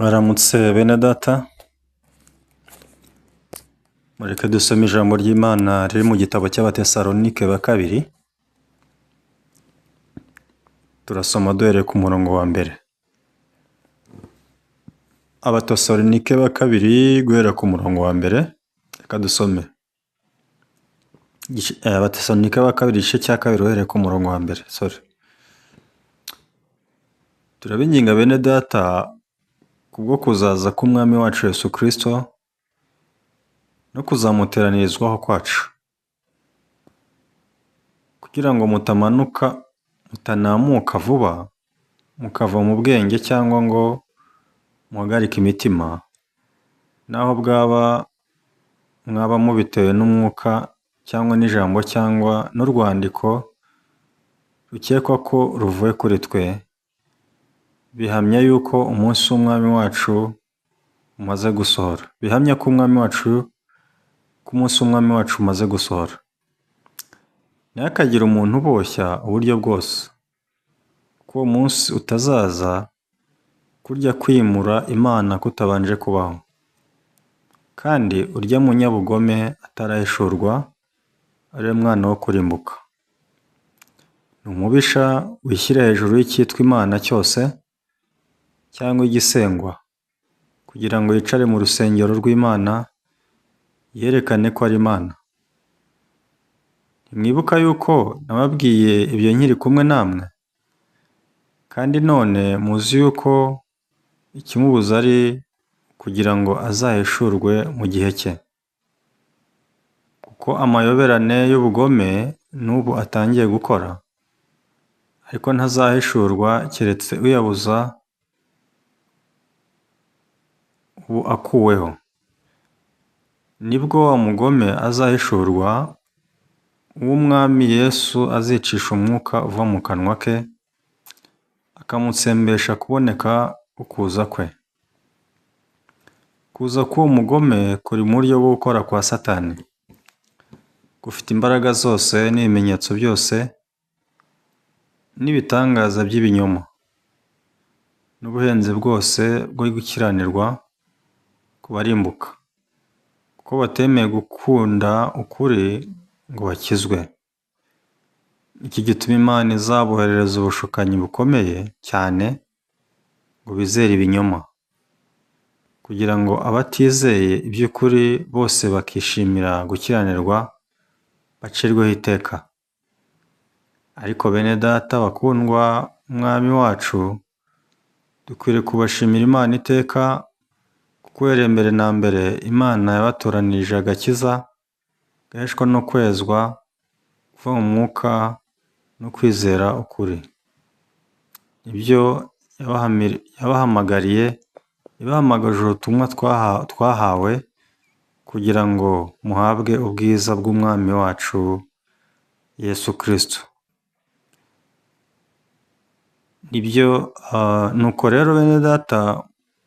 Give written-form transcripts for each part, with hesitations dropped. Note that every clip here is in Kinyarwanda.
Mwaramutse bene data, mureke dusome ijambo ry'Imana riri mu gitabo cy'Abatesalonike ba kabiri, turasoma duhereye ku murongo wa mbere. Abatesalonike ba kabiri guhera ku murongo wa mbere, reka dusome. Abatesalonike ba kabiri igice cya kabiri uhereye ku murongo wa mbere, sorry. Turabinginga bene data kubwo kuzaza k'Umwami wacu Yesu Kristo no kuzamuteranirizwaho kwacu, kugira ngo mutamanuka mutanamuka vuba mukava mu bwenge cyangwa ngo muhagarike imitima, naho bwaba mwaba mubitewe n'umwuka cyangwa n'ijambo cyangwa n'urwandiko rukekwa ko ruvuye kuri twe, bihamya yuko umunsi w'Umwami wacu umaze gusohora. Bihamya ko Umwami wacu, ko umunsi w'Umwami wacu umaze gusohora. Ntihakagire umuntu uboshya uburyo bwose, ko uwo munsi utazaza kurya kwimura Imana kutabanje kubaho, kandi urya munyabugome atarahishurwa, ari we mwana wo kurimbuka. Ni umubisha wishyira hejuru y'icyitwa Imana cyose cyangwa igisengwa, kugira ngo yicare mu rusengero rw'Imana yerekane ko ari Imana. Ntimwibuka yuko nababwiye ibyo nkiri kumwe namwe? Kandi none muzi yuko ikimubuza ari ukugira ngo azahishurwe mu gihe cye. Kuko amayoberane y'ubugome n'ubu atangiye gukora, ariko ntazahishurwa keretse uyabuza ubu akuweho. Nibwo wa mugome azahishurwa, uw'Umwami Yesu azicisha umwuka uva mu kanwa ke, akamutsembesha kuboneka ukuza kwe. Kuza k'uwo mugome kuri mu buryo bwo gukora kwa Satani, gufite imbaraga zose n'ibimenyetso byose n'ibitangaza by'ibinyoma, n'ubuhenzi bwose bwo gukiranirwa ku barimbuka, kuko batemeye gukunda ukuri ngo bakizwe. Iki gituma Imana izaboherereza ubushukanyi bukomeye cyane ngo bizere ibinyoma, kugira ngo abatizeye iby'ukuri bose bakishimira gukiranirwa bacirweho iteka. Ariko bene data bakundwa Umwami wacu, dukwiriye kubashimira Imana iteka, kuko uhereye mbere na mbere Imana yabatoranirije agakiza gaheshwa no kwezwa kuva mu mwuka no kwizera ukuri. Ibyo yabahamagariye, ibahamagaje ubutumwa twahawe kugira ngo muhabwe ubwiza bw'Umwami wacu Yesu Kristo. Nibyo, nuko rero bene data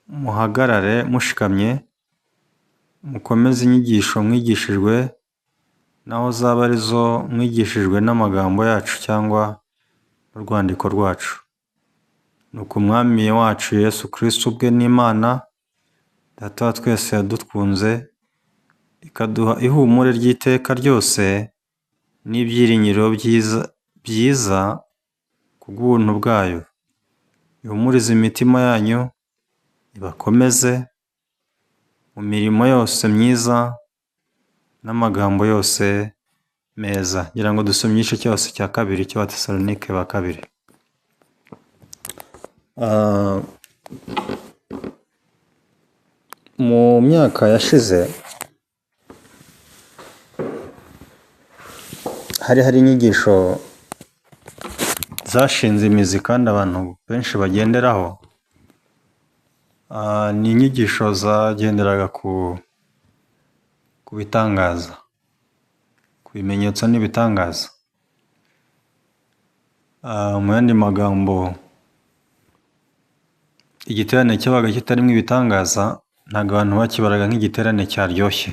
muhagarare mushikamye, mukomeze inyigisho mwigishijwe, naho zaba arizo mwigishijwe n'amagambo yacu cyangwa n'urwandiko rwacu. Nuko Umwami wacu Yesu Kristo ubwe n'Imana Data wa twese yadukunze, ikaduha ihumure ry'iteka ryose n'ibyiringiro byiza kubw'ubuntu bwayo. Ihumurize imitima yanyu, ibakomeze mu mirimo yose myiza n'amagambo yose meza. Ngira ngo dusome igice cyose cya kabiri cy'Abatesalonike ba kabiri. Mu myaka yashize hari inyigisho zashinze imizi kandi abantu benshi bagenderaho. Ni inyigisho zagenderaga ku bitangaza, ku bimenyetso n'ibitangaza. Mu yandi magambo, igiterane cyabaga kitarimo ibitangaza ntabwo abantu bakibaraga nk'igiterane cyaryoshye.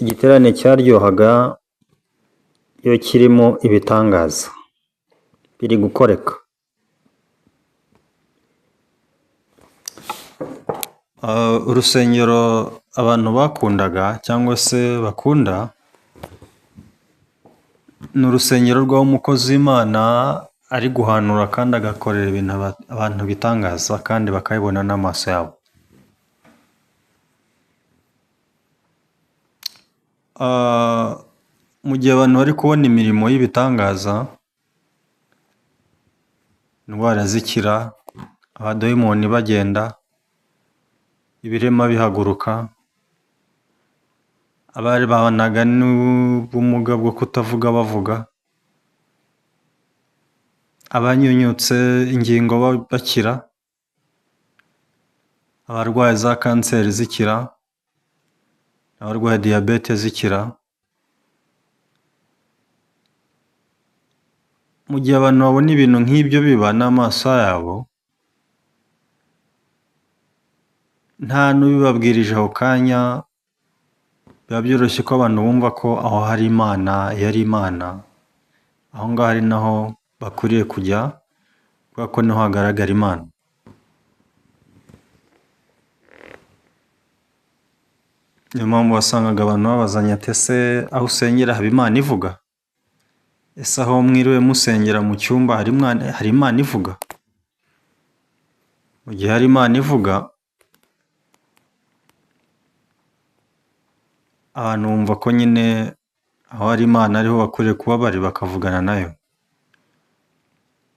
Igiterane cyaryohaga iyo kirimo ibitangaza biri gukoreka. Urusengero abantu bakundaga cyangwa se bakunda, ni urusengero rw'aho umukozi w'Imana ari guhanura kandi agakorera ibintu abantu bitangaza kandi bakabibona n'amaso yabo. Mu gihe abantu bari kubona imirimo y'ibitangaza, indwara zikira, abadayimoni bagenda, ibirema bihaguruka, ababanaga n'ubumuga bwo kutavuga bavuga, abanyunyutse ingingo bakira, abarwaye za kanseri zikira, abarwaye diyabete zikira. Mu gihe abantu babona ibintu nk'ibyo biba n'amaso yabo, nta n'ubibabwirije ako kanya, biba byoroshye ko abantu bumva ko aho hari Imana, iyo ari Imana, aho ngaho ari naho bakwiriye kujya, kubera ko niho hagaragara Imana. Niyo mpamvu wasangaga abantu babazanya ati ese aho usengera haba Imana ivuga? Ese aho mwiriwe musengera mu cyumba hari Imana ivuga? Mu gihe hari Imana ivuga, abantu bumva ko nyine aho hari Imana ariho bakwiriye kuba bari bakavugana nayo.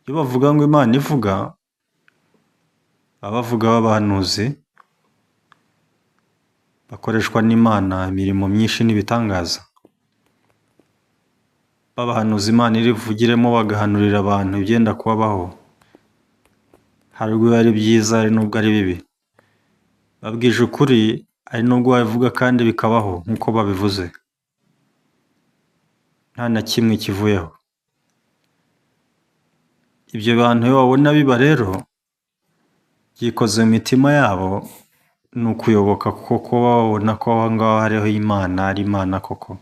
Iyo bavuga ngo Imana ivuga, baba bavuga b'abahanuzi bakoreshwa n'Imana imirimo myinshi n'ibitangaza. B'abahanuzi Imana irivugiremo bagahanurira abantu ibyenda kubabaho, hari ubwo biba ari byiza hari n'ubwo ari bibi. Babwije ukuri hari n'ubwo babivuga kandi bikabaho nk'uko babivuze, nta na kimwe kivuyeho. Ibyo bantu iyo babona biba rero, byikoze mu mitima yabo, ni ukuyoboka kuko babona ko aho ngaho hariho Imana, ari Imana koko.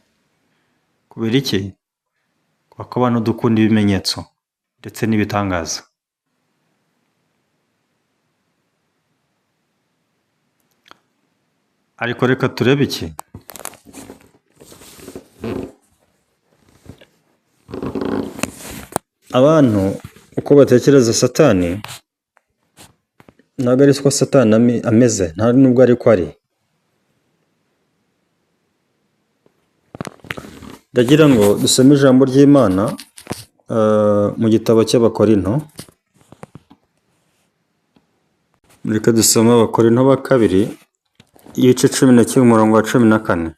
Kubera iki? Kubera ko abantu dukunda ibimenyetso ndetse n'ibitangaza. Ariko reka turebe iki? Abantu uko batekereza Satani, ntabwo ari ko Satani ameze, nta nubwo ariko ari. Ndagira ngo dusome ijambo ry'Imana mu gitabo cy'Abakorinto. Reka dusome Abakorinto ba kabiri, ibice 11 umurongo wa 14.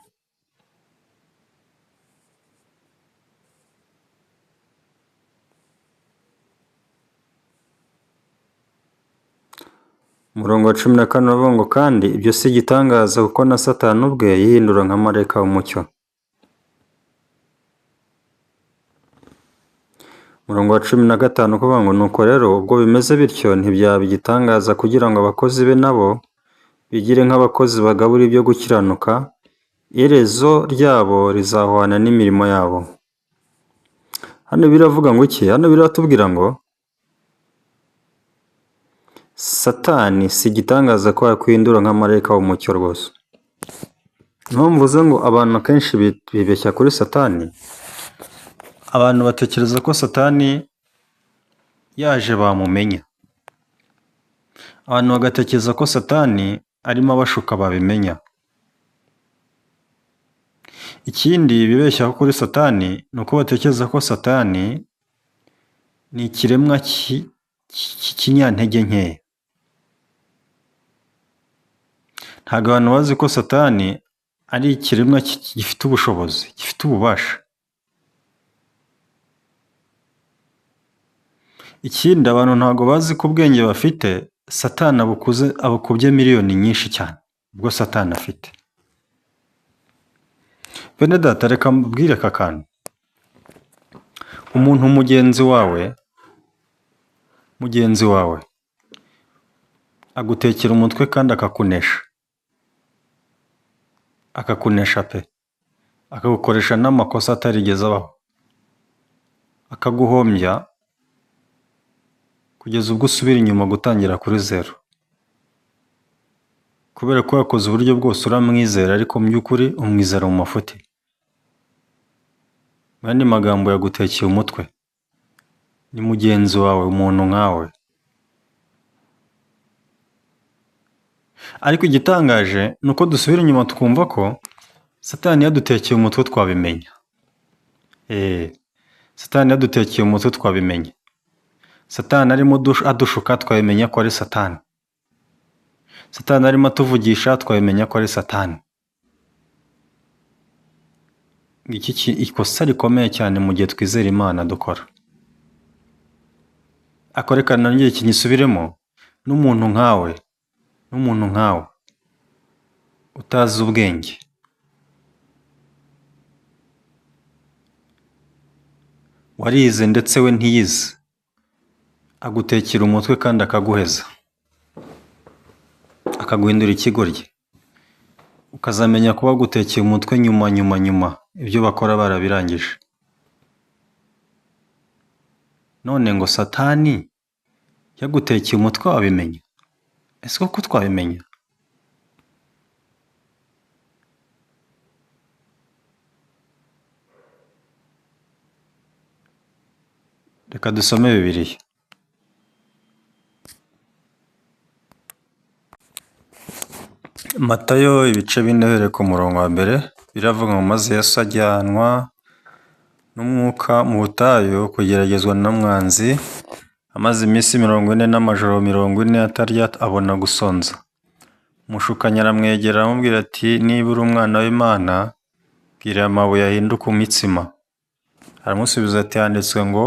Umurongo wa 14 uravuga ngo kandi ibyo si igitangaza kuko na Satani ubwe yihindura nka marayika w'umucyo. Umurongo wa 15 ukuvuga ngo nuko rero ubwo bimeze bityo ntibyaba igitangaza kugira ngo abakozi be nabo bigire nk'abakozi bagabura ibyo gukiranuka, iherezo ryabo rizahwana n'imirimo yabo. Hano biravuga ngo iki? Hano biratubwira ngo Satani si igitangaza ko yakwihindura nka marayika w'umucyo rwose. Niyo mvuze ngo abantu akenshi bibeshya kuri Satani, abantu batekereza ko Satani yaje bamumenya. Abantu bagatekereza ko Satani arimo abashuka babimenya. Ikindi bibeshya kuri Satani ni uko batekereza ko Satani ni ikiremwa cy'ikinyantege nkeya. Ntabwo abantu bazi ko Satani ari ikiremwa gifite ubushobozi, gifite ububasha. Ikindi abantu ntabwo bazi ko ubwenge bafite Satani abukubye miliyoni nyinshi cyane, ubwo Satani afite. Bene data reka mbabwire aka kantu. Umuntu mugenzi wawe agutekera umutwe kandi akakunesha. Akakunesha pe! Akagukoresha n'amakosa atarigeze abaho. Akaguhombya kugeza ubwo usubira inyuma gutangira kuri zeru. Kubera ko yakoze uburyo bwose uramwizera, ariko mu by'ukuri umwizera mu mafuti. Mu yandi magambo yagutekeye umutwe. Ni mugenzi wawe, umuntu nkawe. Ariko igitangaje ni uko dusubira inyuma tukumva ko Satani yadutekeye umutwe twabimenya. Satani yadutekeye umutwe twabimenya. Satani arimo adushuka twabimenya ko ari Satani. Satani arimo atuvugisha twabimenya ko ari Satani. Iki ikosa rikomeye cyane mu gihe twizera Imana dukora. Ariko reka nongere kinyisubiremo, n'umuntu nkawe, n'umuntu nkawe utazi ubwenge, warize ndetse we ntiyize, agutekera umutwe kandi akaguheza, akaguhindura ikigoryi, ukazamenya kuba agutekeye umutwe nyuma nyuma nyuma, ibyo bakora barabirangije. None ngo Satani yagutekeye umutwe wabimenya? Ese koko twabimenya? Reka dusome Bibiliya. Matayo ibice 4 uhereye ku murongo wa mbere, biravuga ngo maze Yesu ajyanwa n'umwuka mu butayu kugeragezwa n'umwanzi, amaze iminsi 40 n'amajoro 40 atarya abona gusonza. Umushukanyi aramwegera aramubwira ati niba uri umwana w'Imana, bwira aya mabuye ahinduke imitsima. Aramusubiza ati handitswe ngo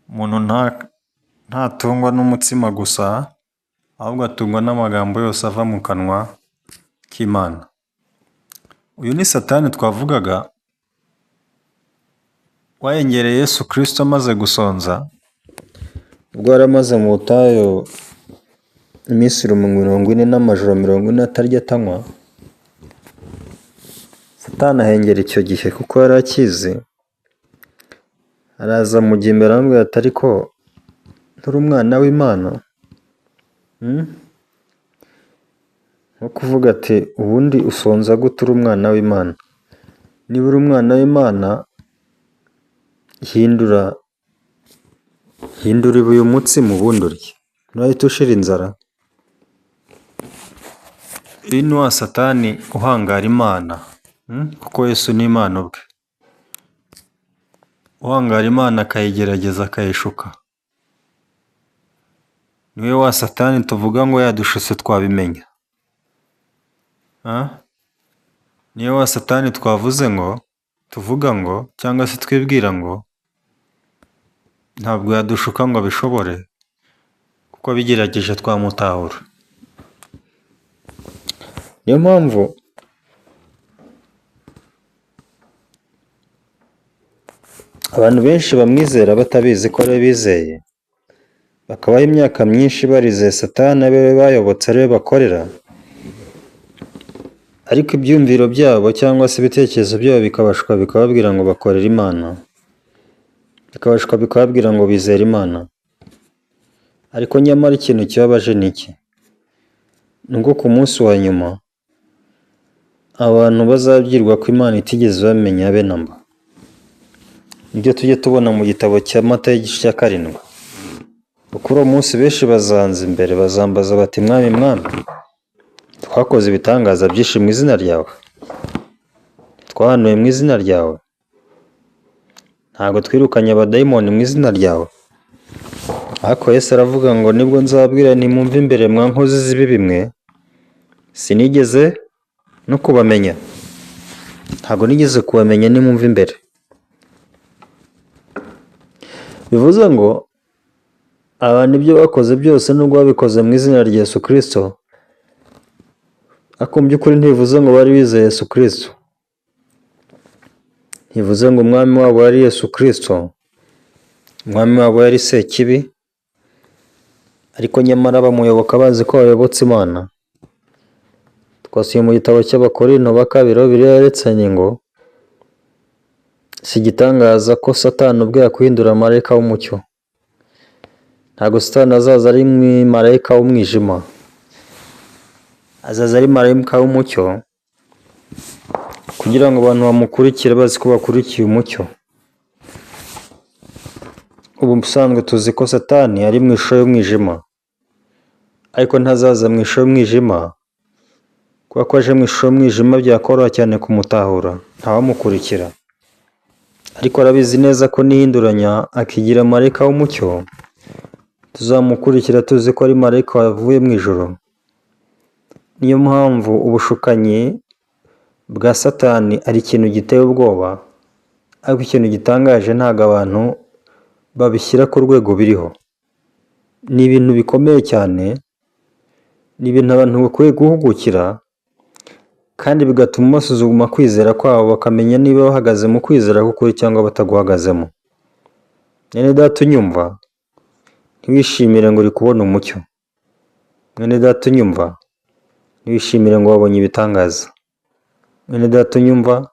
umuntu ntatungwa n'umutsima gusa, ahubwo atungwa n'amagambo yose ava mu kanwa k'Imana. Uyu ni Satani twavugaga wayengereye Yesu Kristo amaze gusonza, ubwo yari amaze mu butayu iminsi 40 n'amajoro 40 atarya atanywa. Satani ahengera icyo gihe kuko yari akizi, araza amujya imbere aramubwira ati ariko nturi umwana w'Imana? Nko kuvuga ati ubundi usonza gute uri umwana w'Imana? Niba uri umwana w'Imana, hindura ibuye umutsima ubundi urye, nturahita ushira inzara. Uyu ni wa Satani uhangara Imana, kuko Yesu ni Imana ubwe. Uhangara Imana akayigerageza akayishuka. Niwe wa Satani tuvuga ngo yadushutse twabimenya. Niwe wa Satani twavuze ngo, tuvuga ngo cyangwa se twibwira ngo ntabwo yadushuka ngo abishobore, kuko abigerageje twamutahura. Niyo mpamvu abantu benshi bamwizera batabizi ko ariwe bizeye, bakabaho imyaka myinshi barizeye Satani ariwe bayobotse ariwe bakorera, ariko ibyumviro byabo cyangwa se ibitekerezo byabo bikabashuka bikababwira ngo bakorere Imana, bikabashuka bikababwira ngo bizere Imana. Ariko nyamara ikintu kibabaje ni iki? Ni uko ku munsi wa nyuma abantu bazabwirwa ko Imana itigeze bamenya habe na mba. Nibyo tujye tubona mu gitabo cya Matayo igice cya 7. Kuri uwo munsi benshi bazanza imbere bazambaza bati mwami mwami, twakoze ibitangaza byinshi mu izina ryawe, twahanuye mu izina ryawe, ntabwo twirukanye abadayimoni mu izina ryawe. Ariko Yesu aravuga ngo nibwo nzababwira nti mwumve imbere mwa nkozi z'ibibi mwe, sinigeze no kubamenya, ntabwo nigeze kubamenya, nimwumve imbere. Bivuze ngo abantu ibyo bakoze byose nubwo babikoze mu izina rya Yesu Kristo, ariko mu by'ukuri ntibivuze ngo bari bizeye Yesu Kristo, ntibivuze ngo umwami wabo yari Yesu Kristo, umwami wabo yari Sekibi, ariko nyamara bamuyoboka bazi ko bayobotse Imana. Twasuye mu gitabo cy'Abakorinto ba kabiri aho Bibiliya yeretsanye ngo si igitangaza ko Satani ubwe yakwihindura marayika w'umucyo. Ntabwo Satani azaza ari marayika w'umwijima. Azaza ari marayika w'umucyo kugira ngo abantu bamukurikire bazi ko bakurikiye umucyo. Ubu ubusanzwe tuzi ko Satani ari mu ishusho y'umwijima, ariko ntazaza mu ishusho y'umwijima, kubera ko aje mu ishusho y'umwijima byakoroha cyane kumutahura, ntawamukurikira. Ariko arabizi neza ko nihinduranya akigira marayika w'umucyo, tuzamukurikira tuzi ko ari marayika wavuye mu ijuru. Niyo mpamvu ubushukanyi bwa Satani ari ikintu giteye ubwoba, ariko ikintu gitangaje ntabwo abantu babishyira ku rwego biriho. Ni ibintu bikomeye cyane, ni ibintu abantu bakwiye guhugukira, kandi bigatuma basuzuma kwizera kwabo bakamenya niba bahagaze mu kwizera k'ukuri cyangwa bataguhagazemo. Mwene data unyumva, ntiwishimire ngo uri kubona umucyo. Mwene data unyumva, ntiwishimire ngo wabonye ibitangaza. Mwene data unyumva,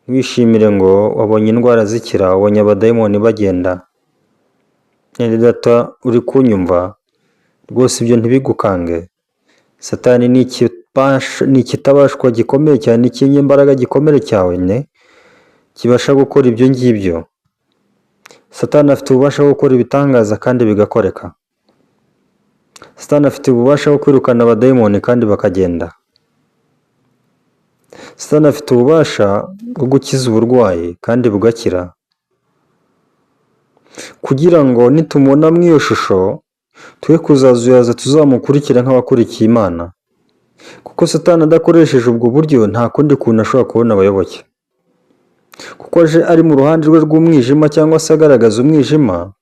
ntiwishimire ngo wabonye indwara zikira, wabonye abadayimoni bagenda. Mwene data uri kunyumva, rwose ibyo ntibigukange. Satani ni ikitabashwa gikomeye cyane, ikinyembaraga gikomeye cyane, kibasha gukora ibyo ngibyo. Satani afite ububasha bwo gukora ibitangaza kandi bigakoreka. Satani afite ububasha bwo kwirukana abadayimoni kandi bakagenda. Satani afite ububasha bwo gukiza uburwayi kandi bugakira. Kugira ngo nitumubona muri iyo shusho, twe kuzazuyaza tuzamukurikira nk'abakurikiye Imana. Kuko Satani adakoresheje ubwo buryo nta kundi kuntu ashobora kubona abayoboke. Kuko aje ari mu ruhande rwe rw'umwijima cyangwa se agaragaza umwijima,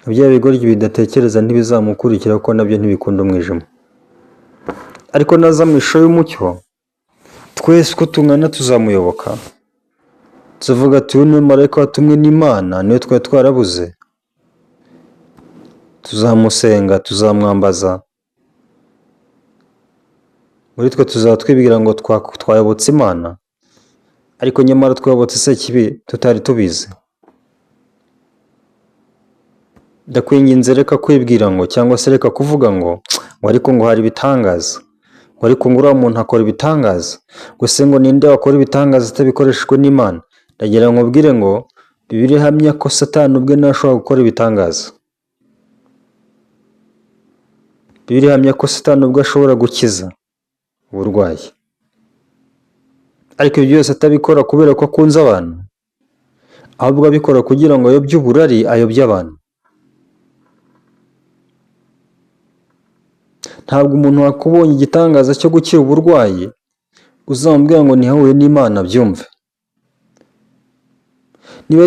bya bigoryi bidatekereza ntibizamukurikira kuko nabyo ntibikunda umwijima. Ariko naza mu ishusho y'umucyo, twese uko tungana tuzamuyoboka. Tuzavuga ati uyu ni marayika watumwe n'Imana, niwe twari twarabuze. Tuzamusenga, tuzamwambaza. Muri twe tuzaba twibwira ngo twayobotse Imana, ariko nyamara twayobotse Sekibi tutari tubizi. Ndakwinginze reka kwibwira ngo cyangwa se reka kuvuga ngo ngo ariko ngo hari ibitangaza, ngo ariko ngo uriya muntu akora ibitangaza, ngo se ngo ninde wakora ibitangaza atabikoreshejwe n'Imana? Ndagira ngo nkubwire ngo Bibiliya ihamya ko Satani ubwe nawe ashobora gukora ibitangaza. Bibiliya ihamya ko Satani ubwe ashobora gukiza uburwayi. Ariko ibyo byose atabikora kubera ko akunze abantu, ahubwo abikora kugira ngo ayobye uburari, ayobye abantu. Ntabwo umuntu wakubonye igitangaza cyo gukira uburwayi, uzamubwira ngo ntiyahuye n'Imana abyumve. Niba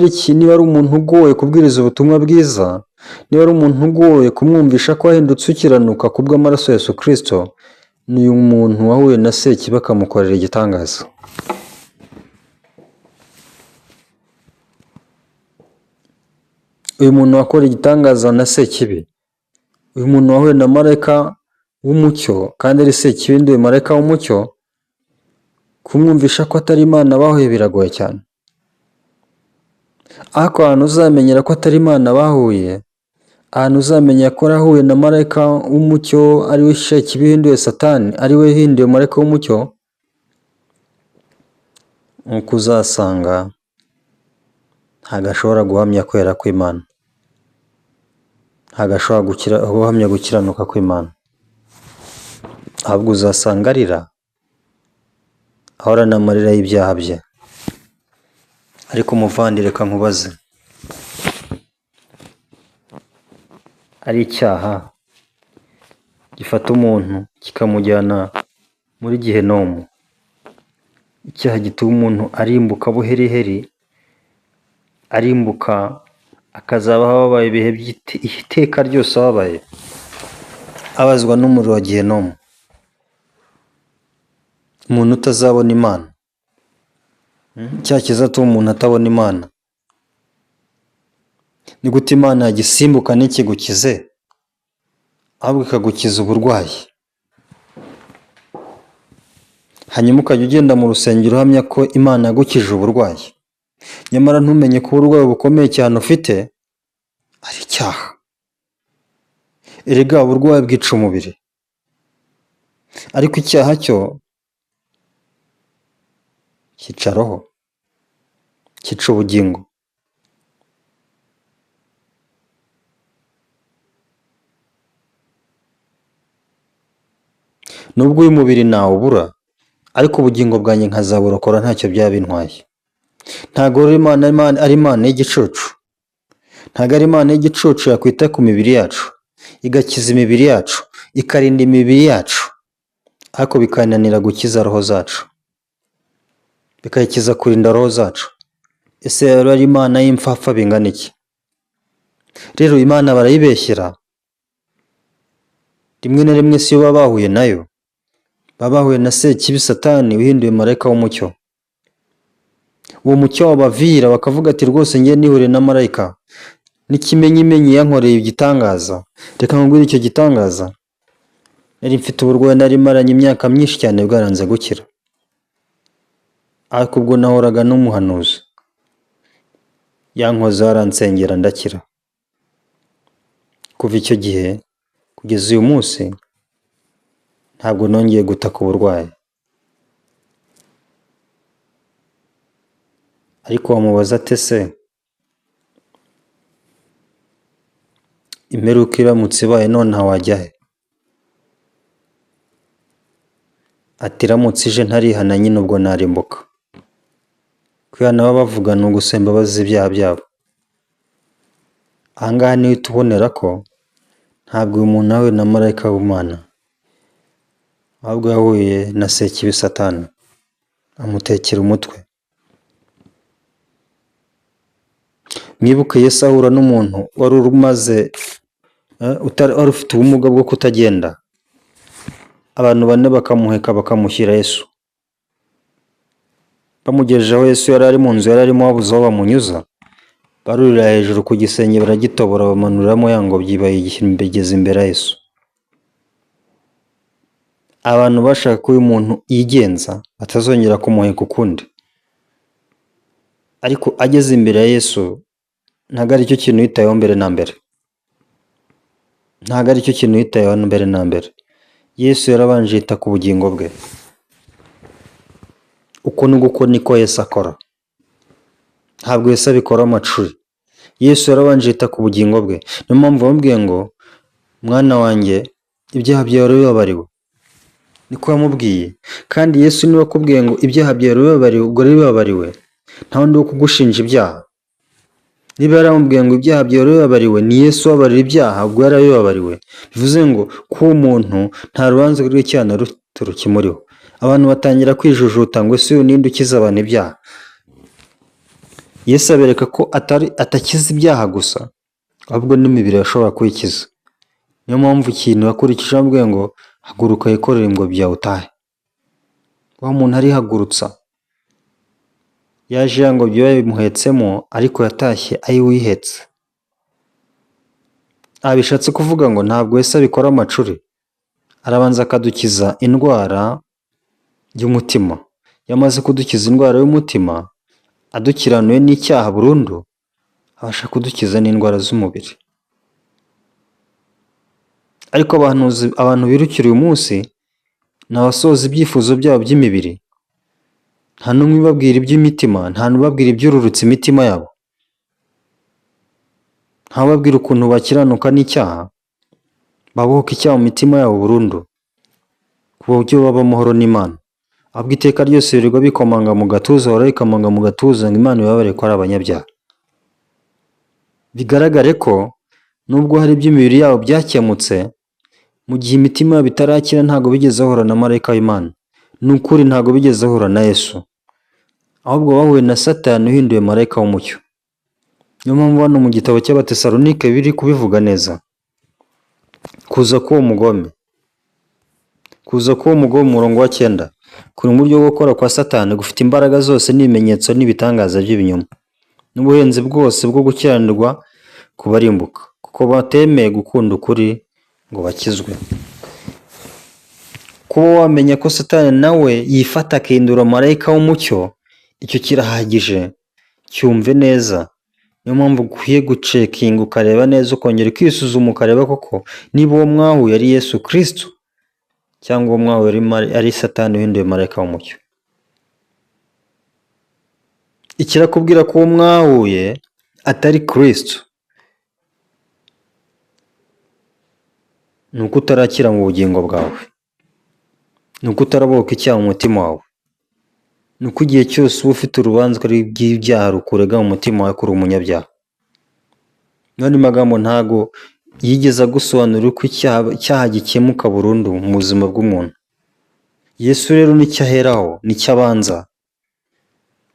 ari umuntu ugoye kubwiriza ubutumwa bwiza, niba ari umuntu ugoye kumwumvisha ko wahindutse ukiranuka kubw'amaraso ya Yesu Kristo, ni umuntu wahuye na Sekibi akamukorera igitangaza. Uyu muntu wakora igitangaza na Sekibi, uyu muntu wahuye na marayika w'umucyo kandi ari Sekibi uhinduwe marayika w'umucyo, kumwumvisha ko atari Imana bahuye biragoye cyane. Ariko ahantu uzamenyera ko atari Imana bahuye, ahantu uzamenya ko yarahuye na marayika w'umucyo ari we Sekibi uhinduye Satani, ari we uhinduye marayika w'umucyo, nuko uzasanga ntabwo ashobora guhamya kwera kw'Imana, ntabwo ashobora guhamya gukiranuka kw'Imana, ahubwo uzasanga arira, ahorana amarira y'ibyaha bye. Ariko umuvandi reka nkubaze, ari icyaha gifata umuntu kikamujyana muri gehinomu, icyaha gituma umuntu arimbuka buheriheri, arimbuka akazabaho ababaye ibihe iteka ryose ababaye, abazwa n'umuriro wa gehinomu, umuntu utazabona Imana, icyaha kizatuma umuntu atabona Imana. Ni gute Imana yagisimbuka ntikigukize, ahubwo ikagukiza uburwayi? Hanyuma ukajya ugenda mu rusengero uhamya ko Imana yagukije uburwayi, nyamara ntumenye ko uburwayi bukomeye cyane ufite ari icyaha. Erega uburwayi bwica umubiri, Ariko icyaha cyo cyica roho, cyica ubugingo. Nubwo uyu mubiri nawubura, ariko ubugingo bwanjye nkazaburokora ntacyo byaba bintwaye. Ntabwo rero Imana ari Imana y'igicucu. Ntabwo ari Imana y'igicucu yakwita ku mibiri yacu, igakiza imibiri yacu, ikarinda imibiri yacu, ariko bikananira gukiza roho zacu, bikayikiza kurinda roho zacu. Ese yaba ari Imana y'imfapfa bingana iki? Rero Imana barayibeshyera, rimwe na rimwe si yo baba bahuye nayo, baba bahuye na Sekibi Satani uhinduye marayika w'umucyo. Uwo mucyo wabavira bakavuga ati rwose ngiye nihuriye na marayika, n'ikimenyimenyi yankoreye igitangaza. Reka nkubwire icyo gitangaza. Nari mfite uburwayi nari maranye imyaka myinshi cyane bwaranze gukira, ariko ubwo nahoraga n'umuhanuzi yankoze aransengera ndakira. Kuva icyo gihe kugeza uyu munsi ntabwo nongeye gutaka uburwayi. Ariko wamubaza ate se imperuka iramutse ibaye nonaha wajya he? Ati iramutse ije ntarihana nyine ubwo narimbuka. Kwihana baba bavuga ni ugusaba imbabazi z'ibyaha byabo. Aha ngaha niho uhita ubonera ko ntabwo uyu muntu yahuye na marayika w'Imana, ahubwo yahuye na Sekibi Satani, amutekera umutwe. Mwibuke Yesu ahura n'umuntu wari umaze wari ufite ubumuga bwo kutagenda, abantu bane bakamuheka bakamushyira Yesu. Bamugejeje aho Yesu yari ari mu nzu yari arimo babuze aho bamunyuza, barurira hejuru ku gisenge baragitobora bamanuramo ya ngobyi bayigeza imbere ya Yesu. Abantu bashaka ko uyu muntu yigenza batazongera kumuheka ukundi, ariko ageze imbere ya Yesu ntabwo aricyo kintu yitayeho mbere na mbere, ntabwo aricyo kintu yitayeho mbere na mbere. Yesu yarabanje yita ku bugingo bwe. Uko nguko niko Yesu akora, ntabwo Yesu abikora amacuri. Yesu yarabanje yita ku bugingo bwe. Niyo mpamvu bamubwiye ngo mwana wanjye ibyaha byawe urabibabariwe, niko yamubwiye. Kandi Yesu niwe akubwiye ngo ibyaha byawe urabibabariwe, ubwo urabibabariwe, nta wundi wo kugushinja ibyaha. Niba yaramubwiye ngo ibyaha byawe urabibabariwe, ni Yesu ubabarira ibyaha, ubwo yarabibabariwe. Bivuze ngo kuba umuntu nta rubanza rw'icyaha na ruto rukimuriho. Abantu batangira kwijujuta ngo ese uyu ninde ukiza abantu ibyaha? Yesu abereka ko atakiza ibyaha gusa, ahubwo n'imibiri yashobora kuyikiza. Niyo mpamvu ikintu yakurikije amubwiye ngo haguruka wikorere ingobyi yawe utahe. Wa muntu arihagurutsa, yaje ya ngobyi bayimuhetsemo, ariko yatashye ayiwihetse. Aha bishatse kuvuga ngo ntabwo Yesu abikora amacuri, arabanza akadukiza indwara y'umutima. Iyo amaze kudukiza indwara y'umutima, adukiranuye n'icyaha burundu, abasha kudukiza n'indwara z'umubiri. Ariko abantu birukira uyu munsi ni abasohoza ibyifuzo byabo by'imibiri. Nta n'umwe ubabwira iby'imitima, nta n'ubabwira ibyururutsa imitima yabo, nta ubabwira ukuntu bakiranuka n'icyaha, babohoka icyaha mu mitima yabo burundu, ku buryo baba amahoro n'Imana. Ahubwo iteka ryose birirwa bikomanga mu gatuza, bahora bikomanga mu gatuza ngo Imana ibabare ko ari abanyabyaha. Bigaragare ko nubwo hari iby'imibiri yabo byakemutse, mu gihe imitima yabo itarakira ntabwo bigeze bahura na marayika w'Imana. Ni ukuri ntabwo bigeze bahura na Yesu, ahubwo bahuye na Satani uhinduye marayika w'umucyo. Niyo mpamvu hano mu gitabo cy'Abatesalonike biri kubivuga neza. Kuza k'uwo mugome, kuza k'uwo mugome, umurongo wa 9, kuri mu buryo bwo gukora kwa Satani gufite imbaraga zose n'ibimenyetso n'ibitangaza by'ibinyoma, n'ubuhenzi bwose bwo gukiranirwa kubarimbuka, kuko batemeye gukunda ukuri ngo bakizwe. Kuba wamenya ko Satani nawe yifata akihindura marayika w'umucyo, icyo kirahagije, cyumve neza. Niyo mpamvu ukwiye gucekinga ukareba neza, ukongera ukisuzuma ukareba koko niba uwo mwahuye ari Yesu Kristo Cyangwa uwo mwahuye ari Satani uhinduye marayika w'umucyo. Ikirakubwira ko uwo mwahuye atari Kristo, ni uko utarakira mu bugingo bwawe, ni uko utarabohoka icyaha mu mutima wawe, ni uko igihe cyose uba ufite urubanza rw'ibyaha rukurega mu mutima wawe ko uri umunyabyaha. Mu yandi magambo, ntago yigeze agusobanurira uko icyaha gikemuka burundu mu buzima bw'umuntu. Yesu rero nicyo aheraho, nicyo abanza.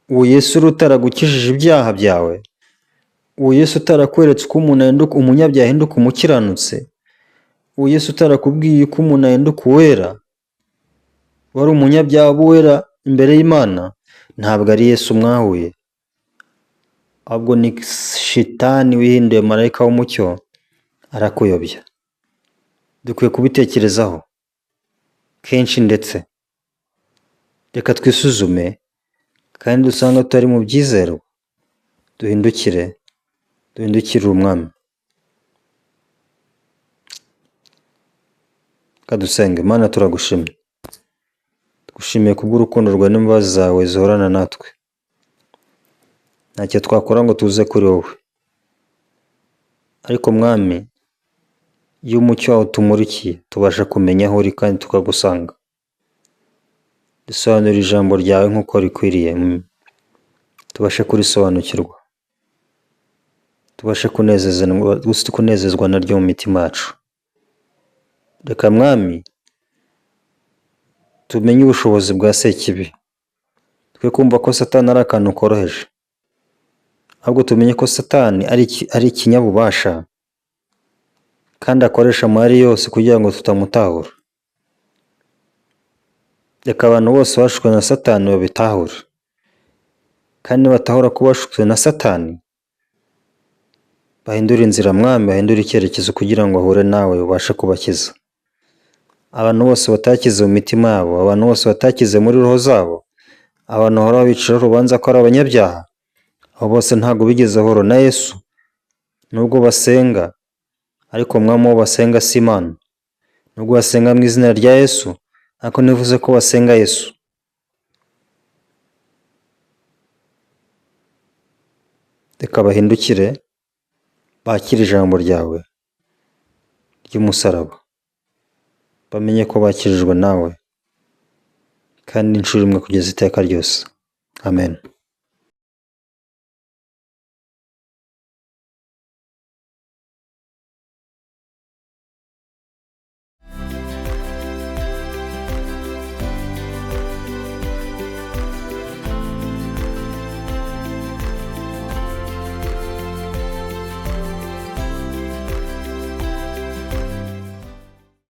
Uwo Yesu rero utaragukijije ibyaha byawe, uwo Yesu utarakweretse uko umuntu ahinduka umunyabyaha ahinduka umukiranutse, uwo Yesu utarakubwiye uko umuntu ahinduka uwera, wari umunyabyaha uba uwera imbere y'Imana, ntabwo ari Yesu mwahuye, ahubwo ni shitani wihinduye marayika w'umucyo arakuyobya. Dukwiye kubitekerezaho kenshi, ndetse reka twisuzume kandi dusanga tutari mu byizerwa, duhindukire, duhindukirire Umwami. Reka dusenge. Mana, turagushimye, tugushimiye kubw'urukundo rwawe n'imbabazi zawe zihorana natwe. Ntacyo twakora ngo tuze kuri wowe, ariko Mwami, iyo umucyo wawe utumurikiye tubasha kumenya aho uri kandi tukagusanga. Dusobanurire ijambo ryawe nk'uko rikwiriye, tubashe kurisobanukirwa, tubashe kunezezwa naryo mu mitima yacu. Reka Mwami, tumenye ubushobozi bwa Sekibi, twe kumva ko Satani ari akantu koroheje, ahubwo tumenye ko Satani ari ikinyabubasha kandi akoresha amayeri yose kugira ngo tutamutahura. Reka abantu bose bashutswe na Satani babitahure, kandi nibatahura ko bashutswe na Satani, bahindure inzira Mwami, bahindure icyerekezo kugira ngo bahure nawe ubashe kubakiza. Abantu bose batakize mu mitima yabo, abantu bose batakize muri roho zabo, abantu bahora biciraho urubanza ko ari abanyabyaha, abo bose ntabwo bigeze bahura na Yesu, nubwo basenga, ariko Mwami uwo basenga si Imana. Nubwo basenga mu izina rya Yesu, ariko ntibivuze ko basenga Yesu. Reka bahindukire, bakire ijambo ryawe ry'umusaraba, bamenye ko bakijijwe nawe kandi inshuro imwe kugeza iteka ryose. Amen.